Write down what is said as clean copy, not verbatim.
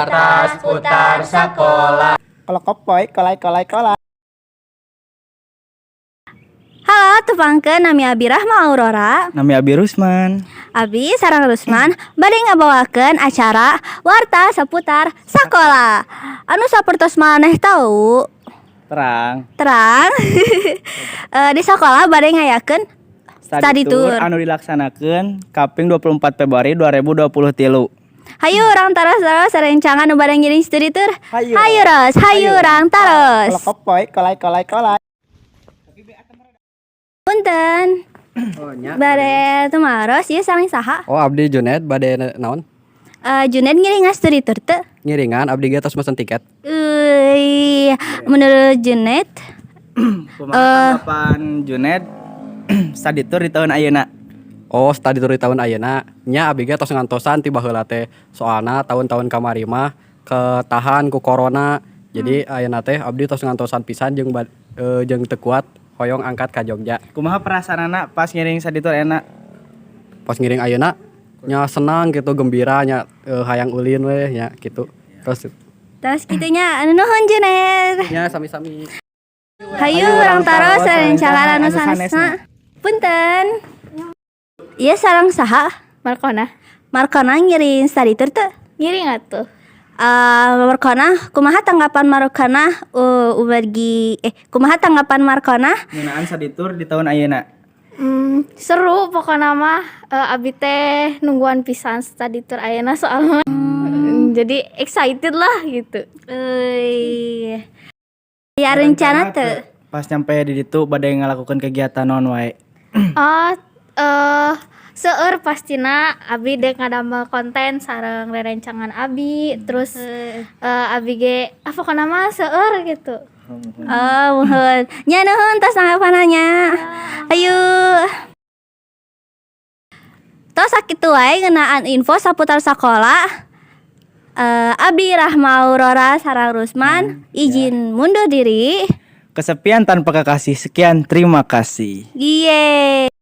Warta seputar sekolah. Kolokopoy, kolai kolai kolai. Halo, tepangkeun, nami Abi Rahma Aurora. Nami Abi Rusman. Abi sareng Rusman bade ngabawakeun acara Warta Seputar Sekolah. Anu sapertos maneh tahu, Terang. Terang, di sekolah bade ngayakeun study tour. Anu dilaksanakeun kaping 24 Februari 2023. Hayu urang taros-taros rerencangan nu bade ngiring study tour. Hayu. Hayu ros, hayu urang taros. Kolokopoy, kolai kolai kolai. Punten. Oh nya. Bade tumaros, ieu sareng saha? Oh, abdi Junet, bade naon? Junet ngiring study tour teu? Ngiringan, abdi ge tos mesen tiket. Euy, menurut Junet, Kumaha tanggapan Junet study tour di tahun ayeuna? Oh, study tour di tahun ayeuna nya, abdi ge tos ngantosan ti baheula teh. Soalna tahun-tahun kamari mah ketahan ku corona. Jadi ayeuna teh abdi tos ngantosan pisan jeung teu kuat hoyong angkat ka Jogja. Kumaha perasaanana pas ngiring study tour enak? Pas ngiring ayeuna nya senang gitu, gembira nya, hayang ulin weh nya gitu. Terus Terus kitu nya, anu nuhun, Junet. Nya, sami-sami. Hayu urang taros rerencangan anu sanesna. Punten. Ieu sareng saha? Markona. Markona ngiring study tour teu? Ngiring atuh. Markona, kumaha tanggapan Markona bagi kumaha tanggapan Markona? Ngeunaan study tour di tahun ayeuna. Seru pokoknya mah, abi teh nungguan pisan study tour ayeuna soalnya. Jadi excited lah gitu. Euy. Ya, rencana teu? Pas nyampe di ditu bade ngalakukeun kegiatan naon wae? Oh, seueur pastina, abi dek ngadamel konten sareng rerencangan abi, terus abi ge ah pokona mah seueur gitu. Oh, muhun. Nya, nuhun tos tanggapanana. Ayo. Tos sakitu wae ngeunaan info saputar sakola. Abdi Rahma Aurora sareng Rusman izin mundur diri. Kesepian tanpa kekasih. Sekian, terima kasih. Giye.